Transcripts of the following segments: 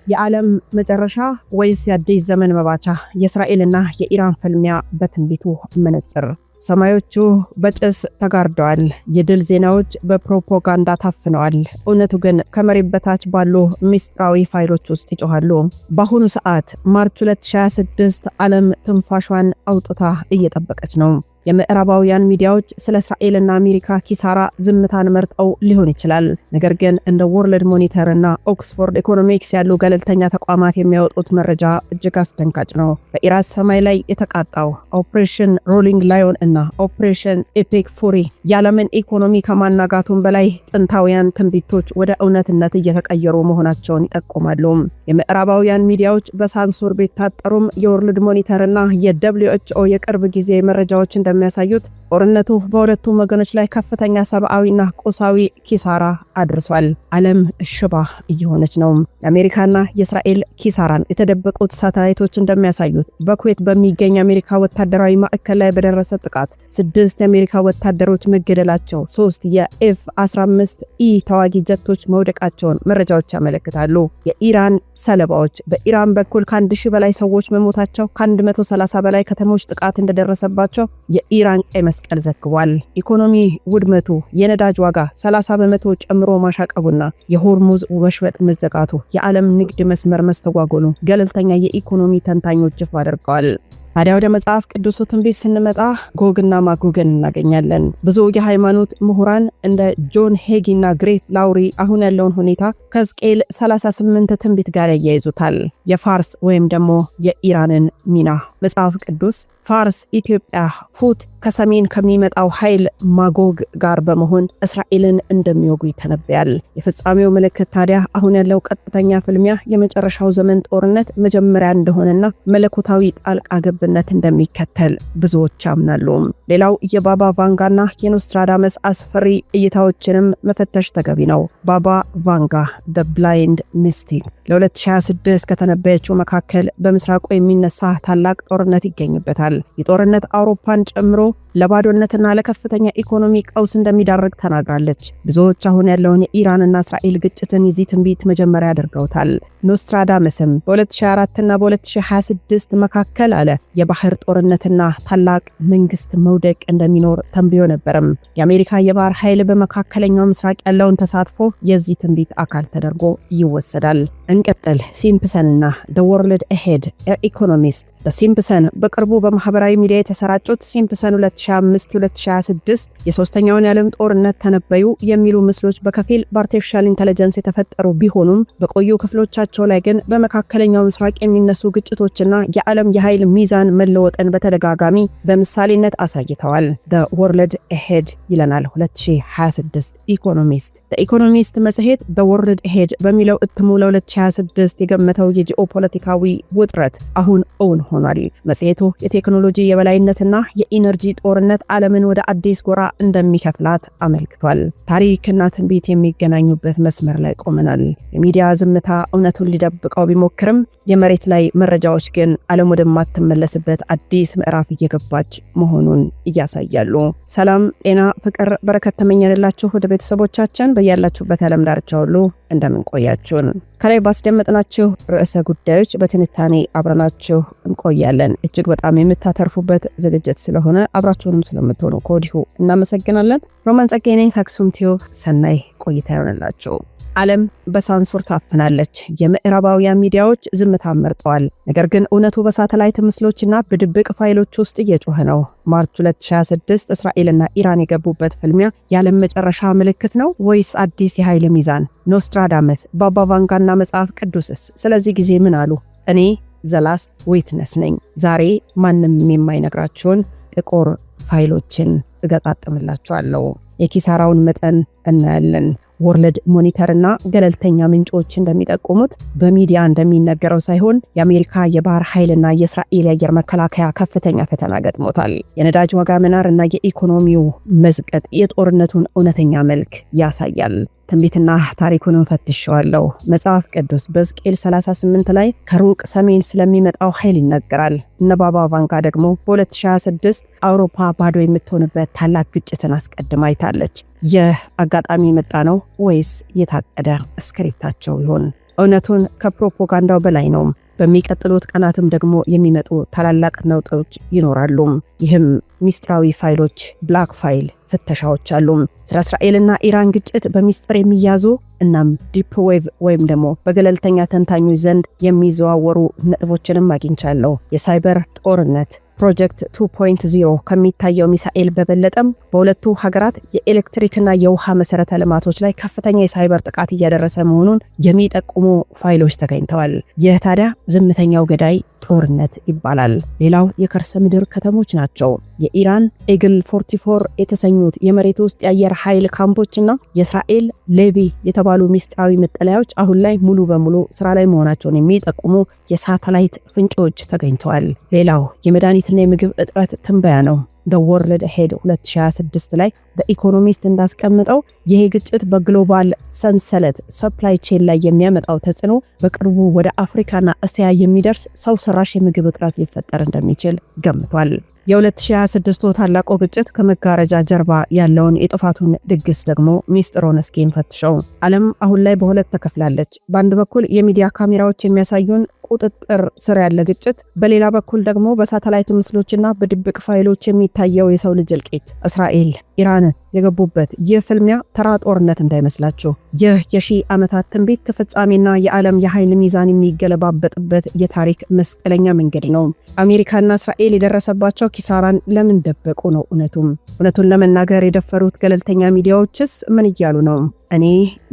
የዓለም መጨረሻ ወይስ የአዲስ ዘመን መባቻ? የእስራኤልና የኢራን ፍልሚያ በትንቢቱ መነጽር። ሰማዮቹ በጭስ ተጋርደዋል። የድል ዜናዎች በፕሮፓጋንዳ ታፍነዋል። እውነቱ ግን ከመሬት በታች ባሉ ምስጢራዊ ፋይሎች ውስጥ ይጮኻሉ። በአሁኑ ሰዓት March 2026 ዓለም ትንፋሿን አውጥታ እየጠበቀች ነው። የምዕራባውያን ሚዲያዎች ስለ እስራኤልና አሜሪካ ኪሳራ ዝምታን መርጠው ሊሆን ይችላል። ነገር ግን እንደ World Monitor እና Oxford Economics ያሉ ገለልተኛ ተቋማት የሚያወጡት መረጃ እጅግ አስደንጋጭ ነው። በኢራን ሰማይ ላይ የተቃጣው Operation Roaring Lion እና Operation Epic Fury የዓለምን ኢኮኖሚ ከማናጋቱም በላይ ጥንታውያን ትንቢቶች ወደ እውነትነት እየተቀየሩ መሆናቸውን ይጠቁማሉ። የምዕራባውያን ሚዲያዎች በሳንሱር ቢታጠሩም የ World Monitor እና የ WHO የቅርብ ጊዜ መረጃዎች እንደሚያሳዩት ጦርነቱ በሁለቱም ወገኖች ላይ ከፍተኛ ሰብአዊና ቁሳዊ ኪሳራ አድርሷል። ዓለም ሽባ እየሆነች ነው። የአሜሪካና የእስራኤል ኪሳራን የተደበቁት ሳተላይቶች እንደሚያሳዩት በኩዌት በሚገኝ የአሜሪካ ወታደራዊ ማዕከል ላይ በደረሰ ጥቃት ስድስት የአሜሪካ ወታደሮች መገደላቸው፣ ሶስት የ F 15 E ተዋጊ ጀቶች መውደቃቸውን መረጃዎች ያመለክታሉ። የኢራን ሰለባዎች በኢራን በኩል ከ1000 በላይ ሰዎች መሞታቸው፣ ከ130 በላይ ከተሞች ጥቃት እንደደረሰባቸው የኢራን ቀይ መስቀል ዘግቧል። ኢኮኖሚ ውድመቱ፣ የነዳጅ ዋጋ 30% ጨምሮ ማሻቀቡና የሆርሙዝ ወሽመጥ መዘጋቱ የዓለም ንግድ መስመር መስተጓጎሉ ገለልተኛ የኢኮኖሚ ተንታኞች ይፋ አድርገዋል። ታዲያ ወደ መጽሐፍ ቅዱሱ ትንቢት ስንመጣ ጎግና ማጎግን እናገኛለን። ብዙ የሃይማኖት ምሁራን እንደ ጆን ሄጊና ግሬት ላውሪ አሁን ያለውን ሁኔታ ከሕዝቅኤል 38 ትንቢት ጋር ያያይዙታል። የፋርስ ወይም ደግሞ የኢራንን ሚና መጽሐፍ ቅዱስ ፋርስ፣ ኢትዮጵያ፣ ፉት ከሰሜን ከሚመጣው ኃይል ማጎግ ጋር በመሆን እስራኤልን እንደሚወጉ ይተነበያል። የፍጻሜው ምልክት ታዲያ አሁን ያለው ቀጥተኛ ፍልሚያ የመጨረሻው ዘመን ጦርነት መጀመሪያ እንደሆነና መለኮታዊ ጣልቃ ገብነት እንደሚከተል ብዙዎች ያምናሉ። ሌላው የባባ ቫንጋና የኖስትራዳመስ አስፈሪ እይታዎችንም መፈተሽ ተገቢ ነው። ባባ ቫንጋ the blind mystic ለ2026 ከተነበየችው መካከል በምስራቁ የሚነሳ ታላቅ ጦርነት ይገኝበታል። የጦርነት አውሮፓን ጨምሮ ለባዶነትና ለከፍተኛ ኢኮኖሚ ቀውስ እንደሚዳርግ ተናግራለች። ብዙዎች አሁን ያለውን የኢራንና እስራኤል ግጭትን የዚህ ትንቢት መጀመሪያ አድርገውታል። ኖስትራዳመስም በ2024 እና በ2026 መካከል አለ የባህር ጦርነትና ታላቅ መንግስት መውደቅ እንደሚኖር ተንብዮ ነበርም። የአሜሪካ የባህር ኃይል በመካከለኛው ምስራቅ ያለውን ተሳትፎ የዚህ ትንቢት አካል ተደርጎ ይወሰዳል። እንቀጥል። ሲምፕሰንና The World Ahead Economist። ሲምፕሰን በቅርቡ በማህበራዊ ሚዲያ የተሰራጩት ሲምፕሰን 2005-2026 የሶስተኛውን የዓለም ጦርነት ተነበዩ የሚሉ ምስሎች በከፊል በ artificial intelligence የተፈጠሩ ቢሆኑም በቆዩ ክፍሎቻቸው ላይ ግን በመካከለኛው ምስራቅ የሚነሱ ግጭቶችና የዓለም የኃይል ሚዛን መለወጥን በተደጋጋሚ በምሳሌነት አሳይተዋል። The World Ahead ይለናል 2026 Economist። Economist መጽሔት The World Ahead በሚለው እትሙ ለ2026 የገመተው የጂኦፖለቲካዊ ውጥረት አሁን እውን ሆኗል። መጽሔቱ የቴክኖሎጂ የበላይነትና የ energy ጦርነት ዓለምን ወደ አዲስ ጎራ እንደሚከፍላት አመልክቷል። ታሪክና ትንቢት የሚገናኙበት መስመር ላይ ቆመናል። የሚዲያ ዝምታ እውነቱን ሊደብቀው ቢሞክርም የመሬት ላይ መረጃዎች ግን ዓለም ወደማትመለስበት አዲስ ምዕራፍ እየገባች መሆኑን እያሳያሉ። ሰላም፣ ጤና፣ ፍቅር፣ በረከት ተመኘንላችሁ ወደ ቤተሰቦቻችን በያላችሁበት የዓለም ዳርቻ ሁሉ እንደምን ቆያችሁን? ከላይ ባስደመጥናችሁ ርዕሰ ጉዳዮች በትንታኔ አብረናችሁ እንቆያለን። እጅግ በጣም የምታተርፉበት ዝግጅት ስለሆነ አብራችሁንም ስለምትሆኑ ከወዲሁ እናመሰግናለን። ሮማን ጸጋዬ ነኝ ከአክሱም ቲዩብ። ሰናይ ቆይታ ይሆንላችሁ። ዓለም በሳንሱር ታፍናለች። የምዕራባውያን ሚዲያዎች ዝምታ መርጠዋል። ነገር ግን እውነቱ በሳተላይት ምስሎችና በድብቅ ፋይሎች ውስጥ እየጮኸ ነው። March 2026 እስራኤልና ኢራን የገቡበት ፍልሚያ የዓለም መጨረሻ ምልክት ነው ወይስ አዲስ የኃይል ሚዛን? ኖስትራዳመስ፣ ባባ ቫንጋና መጽሐፍ ቅዱስስ ስለዚህ ጊዜ ምን አሉ? እኔ The Last Witness ነኝ። ዛሬ ማንም የማይነግራችሁን ጥቁር ፋይሎችን እገጣጥምላችኋለሁ። የኪሳራውን መጠን እናያለን። World Monitor እና ገለልተኛ ምንጮች እንደሚጠቁሙት በሚዲያ እንደሚነገረው ሳይሆን የአሜሪካ የባህር ኃይልና የእስራኤል የአየር መከላከያ ከፍተኛ ፈተና ገጥሞታል። የነዳጅ ዋጋ መናር እና የኢኮኖሚው መዝቀጥ የጦርነቱን እውነተኛ መልክ ያሳያል። ትንቢትና ታሪኩንም ፈትሸዋለሁ። መጽሐፍ ቅዱስ በሕዝቅኤል 38 ላይ ከሩቅ ሰሜን ስለሚመጣው ኃይል ይናገራል። እነ ባባ ቫንጋ ደግሞ በ2026 አውሮፓ ባዶ የምትሆንበት ታላቅ ግጭትን አስቀድማ አይታለች። ይህ አጋጣሚ የመጣ ነው ወይስ የታቀደ script ኣቸው ይሆን? እውነቱን ከፕሮፓጋንዳው በላይ ነው። በሚቀጥሉት ቀናትም ደግሞ የሚመጡ ታላላቅ ነውጦች ይኖራሉ። ይህም ሚስጥራዊ ፋይሎች፣ black file ፍተሻዎች አሉ። ስለ እስራኤልና ኢራን ግጭት በሚስጥር የሚያዙ እናም deep web ወይም ደግሞ በገለልተኛ ተንታኞች ዘንድ የሚዘዋወሩ ነጥቦችንም አግኝቻለሁ። የሳይበር ጦርነት ፕሮጀክት 2.0 ከሚታየው ሚሳኤል በበለጠም በሁለቱ ሀገራት የኤሌክትሪክና የውሃ መሰረተ ልማቶች ላይ ከፍተኛ የሳይበር ጥቃት እያደረሰ መሆኑን የሚጠቁሙ ፋይሎች ተገኝተዋል። ይህ ታዲያ ዝምተኛው ገዳይ ጦርነት ይባላል። ሌላው የከርሰ ምድር ከተሞች ናቸው። የኢራን Eagle 44 የተሰኙት የመሬት ውስጥ የአየር ኃይል ካምፖችና የእስራኤል ሌቪ የተባሉ ሚስጥራዊ መጠለያዎች አሁን ላይ ሙሉ በሙሉ ስራ ላይ መሆናቸውን የሚጠቁሙ የሳተላይት ፍንጮች ተገኝተዋል። ሌላው የመድኃኒትና የምግብ እጥረት ትንበያ ነው። The World Ahead 2026 ላይ The Economist እንዳስቀምጠው ይህ ግጭት በ global ሰንሰለት supply chain ላይ የሚያመጣው ተጽዕኖ በቅርቡ ወደ አፍሪካና እስያ የሚደርስ ሰው ሰራሽ የምግብ እጥረት ሊፈጠር እንደሚችል ገምቷል። የ2026 ታላቁ ግጭት ከመጋረጃ ጀርባ ያለውን የጥፋቱን ድግስ ደግሞ ሚስጥሩን እስኪ እንፈትሸው። ዓለም አሁን ላይ በሁለት ተከፍላለች። በአንድ በኩል የሚዲያ ካሜራዎች የሚያሳዩን ቁጥጥር ስር ያለ ግጭት፣ በሌላ በኩል ደግሞ በሳተላይት ምስሎችና በድብቅ ፋይሎች የሚታየው የሰው ልጅ እልቂት። እስራኤል፣ ኢራን የገቡበት ይህ ፍልሚያ ተራ ጦርነት እንዳይመስላችሁ። ይህ የሺህ ዓመታት ትንቢት ተፈጻሚና የዓለም የኃይል ሚዛን የሚገለባበጥበት የታሪክ መስቀለኛ መንገድ ነው። አሜሪካና እስራኤል የደረሰባቸው ኪሳራን ለምን ደበቁ ነው እውነቱም። እውነቱን ለመናገር የደፈሩት ገለልተኛ ሚዲያዎችስ ምን እያሉ ነው? እኔ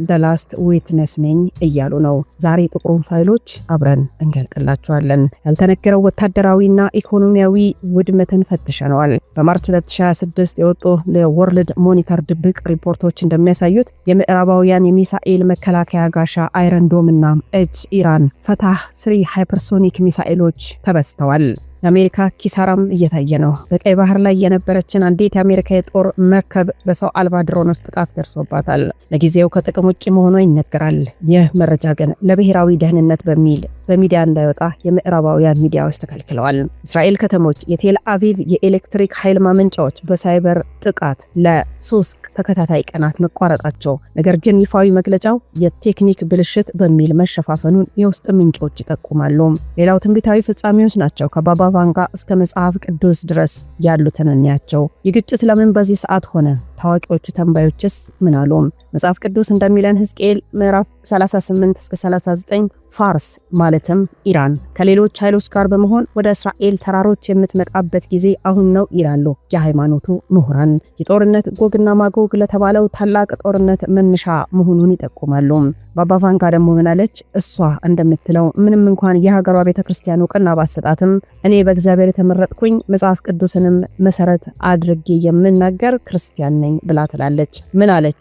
the last witness ነኝ እያሉ ነው። ዛሬ ጥቁሩን ፋይሎች አብረን እንገልጥላቸዋለን። ያልተነገረው ወታደራዊና ኢኮኖሚያዊ ውድመትን ፈትሸነዋል። በ March 2026 የወጡ የ World Monitor ድብቅ ሪፖርቶች እንደሚያሳዩት የምዕራባውያን የሚሳኤል መከላከያ ጋሻ Iron Dome እና H ኢራን ፈታህ 3 hypersonic ሚሳኤሎች ተበስተዋል። የአሜሪካ ኪሳራም እየታየ ነው። በቀይ ባህር ላይ የነበረችን አንዲት የአሜሪካ የጦር መርከብ በሰው አልባ ድሮኖች ጥቃት ደርሶባታል። ለጊዜው ከጥቅም ውጭ መሆኗ ይነገራል። ይህ መረጃ ግን ለብሔራዊ ደህንነት በሚል በሚዲያ እንዳይወጣ የምዕራባውያን ሚዲያዎች ተከልክለዋል። እስራኤል ከተሞች የቴል አቪቭ የኤሌክትሪክ ኃይል ማመንጫዎች በሳይበር ጥቃት ለ3 ተከታታይ ቀናት መቋረጣቸው፣ ነገር ግን ይፋዊ መግለጫው የቴክኒክ ብልሽት በሚል መሸፋፈኑን የውስጥ ምንጮች ይጠቁማሉ። ሌላው ትንቢታዊ ፍጻሜዎች ናቸው። ከባባ ቫንጋ እስከ መጽሐፍ ቅዱስ ድረስ ያሉትን እንያቸው። ይህ ግጭት ለምን በዚህ ሰዓት ሆነ? ታዋቂዎቹ ተንባዮችስ ምን አሉ? መጽሐፍ ቅዱስ እንደሚለን ሕዝቅኤል ምዕራፍ 38 እስከ 39 ፋርስ ማለትም ኢራን ከሌሎች ኃይሎች ጋር በመሆን ወደ እስራኤል ተራሮች የምትመጣበት ጊዜ አሁን ነው ይላሉ የሃይማኖቱ ምሁራን። የጦርነት ጎግና ማጎግ ለተባለው ታላቅ ጦርነት መነሻ መሆኑን ይጠቁማሉ። ባባ ቫንጋ ደግሞ ምናለች? እሷ እንደምትለው ምንም እንኳን የሀገሯ ቤተ ክርስቲያን እውቅና ባሰጣትም እኔ በእግዚአብሔር የተመረጥኩኝ፣ መጽሐፍ ቅዱስንም መሰረት አድርጌ የምናገር ክርስቲያን ነኝ ብላ ትላለች። ምን አለች?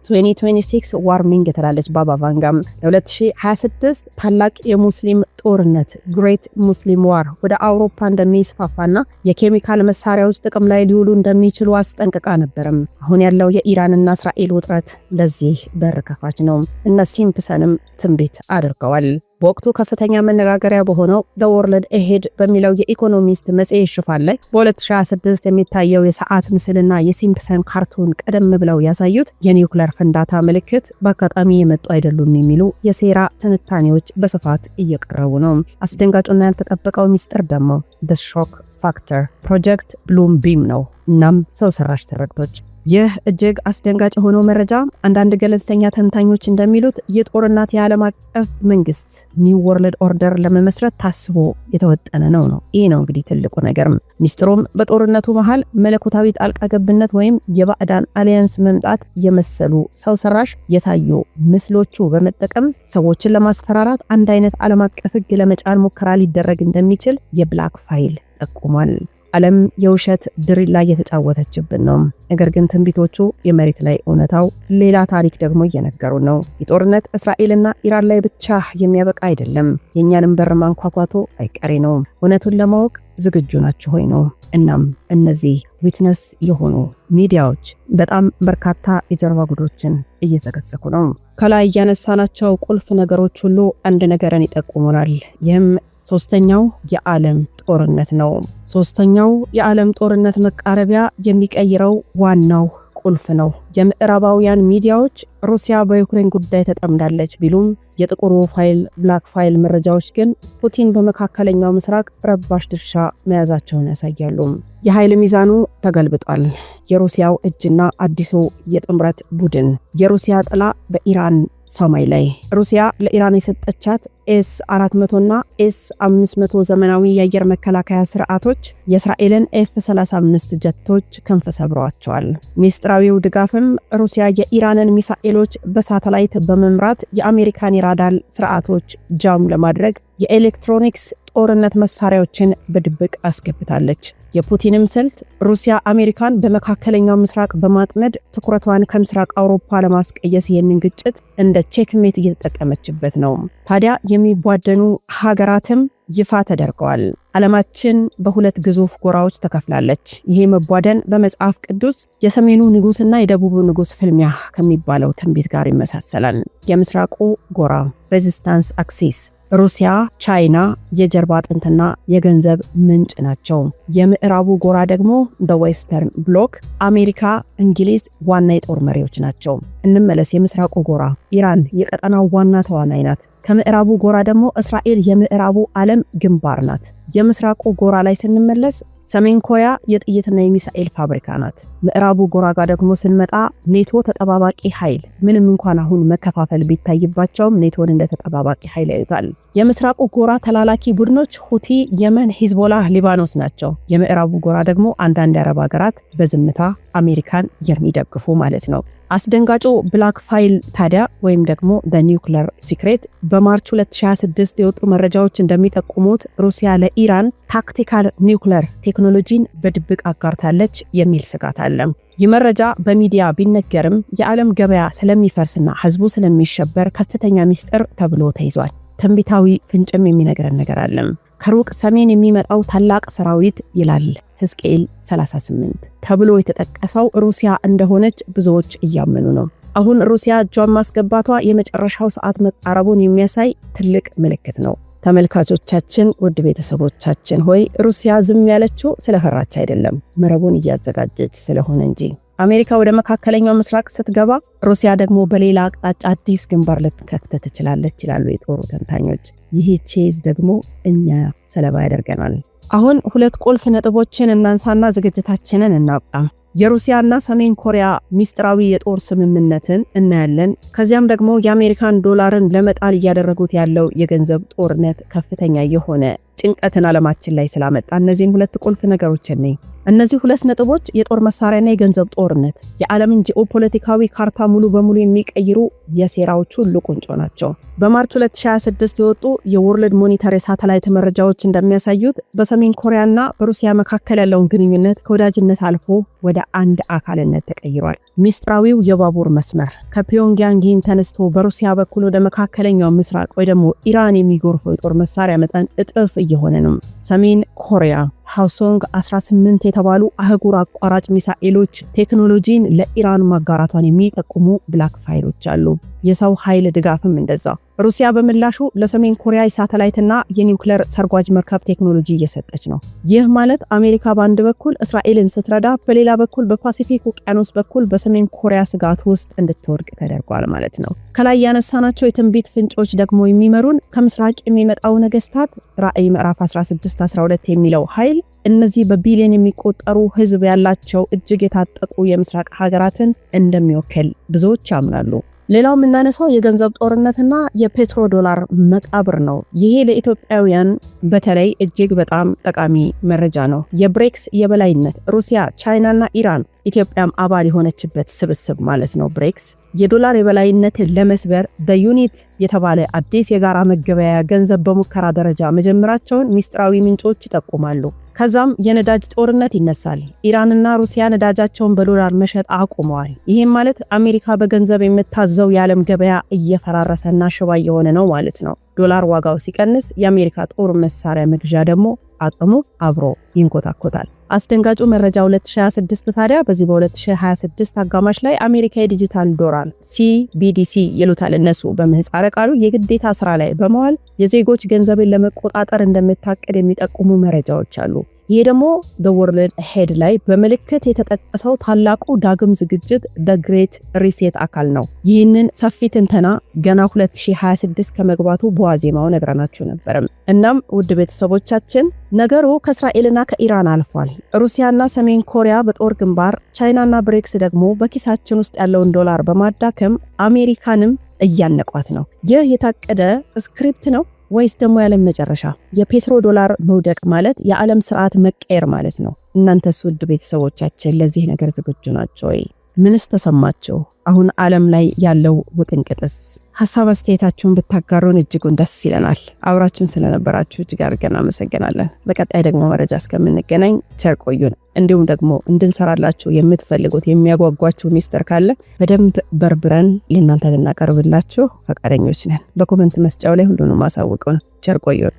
2026 warning ትላለች ባባ ቫንጋም። ለ2026 ታላቅ የሙስሊም ጦርነት Great Muslim War ወደ አውሮፓ እንደሚስፋፋና የኬሚካል መሳሪያዎች ጥቅም ላይ ሊውሉ እንደሚችሉ አስጠንቅቃ ነበርም። አሁን ያለው የኢራንና እስራኤል ውጥረት ለዚህ በር ከፋች ነው። እነ ሲምፕሰንም ትንቢት አድርገዋል። በወቅቱ ከፍተኛ መነጋገሪያ በሆነው The World Ahead በሚለው የ Economist መጽሔት ሽፋን ላይ በ2026 የሚታየው የሰዓት ምስልና የሲምፕሰን ካርቱን ቀደም ብለው ያሳዩት የኒውክለር ፍንዳታ ምልክት በአጋጣሚ የመጡ አይደሉም የሚሉ የሴራ ትንታኔዎች በስፋት እየቀረቡ ነው። አስደንጋጩና ያልተጠበቀው ሚስጥር ደግሞ The Shock Factor Project Blue Beam ነው። እናም ሰው ሰራሽ ትርክቶች። ይህ እጅግ አስደንጋጭ የሆነው መረጃ፣ አንዳንድ ገለልተኛ ተንታኞች እንደሚሉት የጦርነት የዓለም አቀፍ መንግስት New World Order ለመመስረት ታስቦ የተወጠነ ነው ነው። ይህ ነው እንግዲህ ትልቁ ነገር። ሚስጥሩም በጦርነቱ መሃል መለኮታዊ ጣልቃ ገብነት ወይም የባዕዳን alliance መምጣት የመሰሉ ሰው ሰራሽ የታዩ ምስሎቹ በመጠቀም ሰዎችን ለማስፈራራት አንድ አይነት ዓለም አቀፍ ሕግ ለመጫን ሙከራ ሊደረግ እንደሚችል የ black file ጠቁሟል። ዓለም የውሸት ድሪላ እየተጫወተችብን ነው። ነገር ግን ትንቢቶቹ የመሬት ላይ እውነታው ሌላ ታሪክ ደግሞ እየነገሩ ነው። የጦርነት እስራኤልና ኢራን ላይ ብቻ የሚያበቃ አይደለም። የእኛንም በር ማንኳኳቱ አይቀሬ ነው። እውነቱን ለማወቅ ዝግጁ ናችሁ ወይ ነው። እናም እነዚህ witness የሆኑ ሚዲያዎች በጣም በርካታ የጀርባ ጉዶችን እየዘከዘኩ ነው። ከላይ ያነሳናቸው ቁልፍ ነገሮች ሁሉ አንድ ነገርን ይጠቁሙናል። ይህም ሶስተኛው የዓለም ጦርነት ነው። ሶስተኛው የዓለም ጦርነት መቃረቢያ የሚቀይረው ዋናው ቁልፍ ነው። የምዕራባውያን ሚዲያዎች ሩሲያ በዩክሬን ጉዳይ ተጠምዳለች ቢሉም የጥቁሩ ፋይል black file መረጃዎች ግን ፑቲን በመካከለኛው ምስራቅ ረባሽ ድርሻ መያዛቸውን ያሳያሉ። የኃይል ሚዛኑ ተገልብጧል። የሩሲያው እጅና አዲሱ የጥምረት ቡድን፣ የሩሲያ ጥላ በኢራን ሰማይ ላይ። ሩሲያ ለኢራን የሰጠቻት ኤስ 400 እና ኤስ 500 ዘመናዊ የአየር መከላከያ ስርዓቶች የእስራኤልን ኤፍ 35 ጀቶች ክንፍ ሰብረዋቸዋል። ሚስጥራዊው ድጋፍም ሩሲያ የኢራንን ሚሳኤሎች በሳተላይት በመምራት የአሜሪካን የራዳር ስርዓቶች jam ለማድረግ የኤሌክትሮኒክስ ጦርነት መሳሪያዎችን በድብቅ አስገብታለች። የፑቲንም ስልት ሩሲያ አሜሪካን በመካከለኛው ምስራቅ በማጥመድ ትኩረቷን ከምስራቅ አውሮፓ ለማስቀየስ ይህንን ግጭት እንደ checkmate እየተጠቀመችበት ነው። ታዲያ የሚቧደኑ ሀገራትም ይፋ ተደርገዋል። ዓለማችን በሁለት ግዙፍ ጎራዎች ተከፍላለች። ይሄ መቧደን በመጽሐፍ ቅዱስ የሰሜኑ ንጉስና የደቡቡ ንጉስ ፍልሚያ ከሚባለው ትንቢት ጋር ይመሳሰላል። የምስራቁ ጎራ resistance axis ሩሲያ፣ ቻይና የጀርባ አጥንትና የገንዘብ ምንጭ ናቸው። የምዕራቡ ጎራ ደግሞ በ Western bloc አሜሪካ፣ እንግሊዝ ዋና የጦር መሪዎች ናቸው። እንመለስ። የምስራቁ ጎራ ኢራን የቀጠናው ዋና ተዋናይ ናት። ከምዕራቡ ጎራ ደግሞ እስራኤል የምዕራቡ ዓለም ግንባር ናት። የምስራቁ ጎራ ላይ ስንመለስ ሰሜን ኮሪያ የጥይትና የሚሳኤል ፋብሪካ ናት። ምዕራቡ ጎራ ጋር ደግሞ ስንመጣ ኔቶ ተጠባባቂ ኃይል፣ ምንም እንኳን አሁን መከፋፈል ቢታይባቸውም ኔቶን እንደ ተጠባባቂ ኃይል ያዩታል። የምስራቁ ጎራ ተላላኪ ቡድኖች ሁቲ፣ የመን፣ ሂዝቦላ፣ ሊባኖስ ናቸው። የምዕራቡ ጎራ ደግሞ አንዳንድ የአረብ ሀገራት በዝምታ አሜሪካን የሚደግፉ ማለት ነው። አስደንጋጩ black file ታዲያ ወይም ደግሞ nuclear secret በ March 2026 የወጡ መረጃዎች እንደሚጠቁሙት ሩሲያ ለኢራን tactical nuclear ቴክኖሎጂን በድብቅ አጋርታለች የሚል ስጋት አለ። ይህ መረጃ በሚዲያ ቢነገርም የዓለም ገበያ ስለሚፈርስና ህዝቡ ስለሚሸበር ከፍተኛ ሚስጥር ተብሎ ተይዟል። ትንቢታዊ ፍንጭም የሚነግረን ነገር አለም። ከሩቅ ሰሜን የሚመጣው ታላቅ ሰራዊት ይላል ሕዝቅኤል 38 ተብሎ የተጠቀሰው ሩሲያ እንደሆነች ብዙዎች እያመኑ ነው። አሁን ሩሲያ እጇን ማስገባቷ የመጨረሻው ሰዓት መቃረቡን የሚያሳይ ትልቅ ምልክት ነው። ተመልካቾቻችን፣ ውድ ቤተሰቦቻችን ሆይ፣ ሩሲያ ዝም ያለችው ስለፈራች አይደለም፣ መረቡን እያዘጋጀች ስለሆነ እንጂ። አሜሪካ ወደ መካከለኛው ምስራቅ ስትገባ ሩሲያ ደግሞ በሌላ አቅጣጫ አዲስ ግንባር ልትከፍት ትችላለች ይላሉ የጦሩ ተንታኞች። ይህ ቼዝ ደግሞ እኛ ሰለባ ያደርገናል። አሁን ሁለት ቁልፍ ነጥቦችን እናንሳና ዝግጅታችንን እናብቃ። የሩሲያና ሰሜን ኮሪያ ሚስጥራዊ የጦር ስምምነትን እናያለን። ከዚያም ደግሞ የአሜሪካን ዶላርን ለመጣል እያደረጉት ያለው የገንዘብ ጦርነት ከፍተኛ የሆነ ጭንቀትን ዓለማችን ላይ ስላመጣ እነዚህን ሁለት ቁልፍ ነገሮች እኔ እነዚህ ሁለት ነጥቦች የጦር መሳሪያና የገንዘብ ጦርነት የዓለምን ጂኦፖለቲካዊ ካርታ ሙሉ በሙሉ የሚቀይሩ የሴራዎች ሁሉ ቁንጮ ናቸው። በ March 2026 የወጡ የ World Monitor የሳተላይት መረጃዎች እንደሚያሳዩት በሰሜን ኮሪያና በሩሲያ መካከል ያለውን ግንኙነት ከወዳጅነት አልፎ ወደ አንድ አካልነት ተቀይሯል። ሚስጥራዊው የባቡር መስመር ከፒዮንግያንግ ተነስቶ በሩሲያ በኩል ወደ መካከለኛው ምስራቅ ወይ ደግሞ ኢራን የሚጎርፈው የጦር መሳሪያ መጠን እጥፍ እየሆነ ነው። ሰሜን ኮሪያ ሃውሶንግ 18 የተባሉ አህጉር አቋራጭ ሚሳኤሎች ቴክኖሎጂን ለኢራን ማጋራቷን የሚጠቁሙ black ፋይሎች አሉ። የሰው ኃይል ድጋፍም እንደዛ። ሩሲያ በምላሹ ለሰሜን ኮሪያ የሳተላይትና የኒውክለር ሰርጓጅ መርከብ ቴክኖሎጂ እየሰጠች ነው። ይህ ማለት አሜሪካ በአንድ በኩል እስራኤልን ስትረዳ፣ በሌላ በኩል በፓሲፊክ ውቅያኖስ በኩል በሰሜን ኮሪያ ስጋት ውስጥ እንድትወድቅ ተደርጓል ማለት ነው። ከላይ ያነሳናቸው የትንቢት ፍንጮች ደግሞ የሚመሩን ከምስራቅ የሚመጣው ነገስታት ራእይ ምዕራፍ 16 12 የሚለው ኃይል እነዚህ በቢሊዮን የሚቆጠሩ ህዝብ ያላቸው እጅግ የታጠቁ የምስራቅ ሀገራትን እንደሚወክል ብዙዎች ያምናሉ። ሌላው የምናነሳው የገንዘብ ጦርነትና የፔትሮ ዶላር መቃብር ነው። ይሄ ለኢትዮጵያውያን በተለይ እጅግ በጣም ጠቃሚ መረጃ ነው። የብሬክስ የበላይነት ሩሲያ፣ ቻይናና ኢራን፣ ኢትዮጵያም አባል የሆነችበት ስብስብ ማለት ነው። ብሬክስ የዶላር የበላይነትን ለመስበር the unit የተባለ አዲስ የጋራ መገበያያ ገንዘብ በሙከራ ደረጃ መጀመራቸውን ሚስጥራዊ ምንጮች ይጠቁማሉ። ከዛም የነዳጅ ጦርነት ይነሳል። ኢራንና ሩሲያ ነዳጃቸውን በዶላር መሸጥ አቁመዋል። ይህም ማለት አሜሪካ በገንዘብ የምታዘው የዓለም ገበያ እየፈራረሰና ሽባ እየሆነ ነው ማለት ነው። ዶላር ዋጋው ሲቀንስ የአሜሪካ ጦር መሳሪያ መግዣ ደግሞ አቅሙ አብሮ ይንኮታኮታል። አስደንጋጩ መረጃ 2026 ታዲያ በዚህ በ2026 አጋማሽ ላይ አሜሪካ የዲጂታል ዶላር CBDC ይሉታል እነሱ በምህጻረ ቃሉ የግዴታ ስራ ላይ በመዋል የዜጎች ገንዘብን ለመቆጣጠር እንደምታቅድ የሚጠቁሙ መረጃዎች አሉ። ይሄ ደግሞ The World Ahead ላይ በምልክት የተጠቀሰው ታላቁ ዳግም ዝግጅት፣ The Great Reset አካል ነው። ይህንን ሰፊ ትንተና ገና 2026 ከመግባቱ በዋዜማው ነግረናችሁ ነበርም። እናም ውድ ቤተሰቦቻችን፣ ነገሩ ከእስራኤልና ከኢራን አልፏል። ሩሲያና ሰሜን ኮሪያ በጦር ግንባር፣ ቻይናና ብሪክስ ደግሞ በኪሳችን ውስጥ ያለውን ዶላር በማዳከም አሜሪካንም እያነቋት ነው። ይህ የታቀደ script ነው ወይስ ደግሞ የዓለም መጨረሻ? የፔትሮ ዶላር መውደቅ ማለት የዓለም ስርዓት መቀየር ማለት ነው። እናንተስ ውድ ቤተሰቦቻችን ለዚህ ነገር ዝግጁ ናችሁ ወይ? ምንስ ተሰማችሁ? አሁን ዓለም ላይ ያለው ውጥንቅጥስ? ሀሳብ አስተያየታችሁን ብታጋሩን እጅጉን ደስ ይለናል። አብራችሁን ስለነበራችሁ እጅግ አድርገን አመሰግናለን። በቀጣይ ደግሞ መረጃ እስከምንገናኝ ቸር ቆዩን። እንዲሁም ደግሞ እንድንሰራላችሁ የምትፈልጉት የሚያጓጓችሁ ሚስጥር ካለ በደንብ በርብረን ለእናንተ ልናቀርብላችሁ ፈቃደኞች ነን። በ comment መስጫው ላይ ሁሉንም አሳውቁን። ቸር ቆዩን።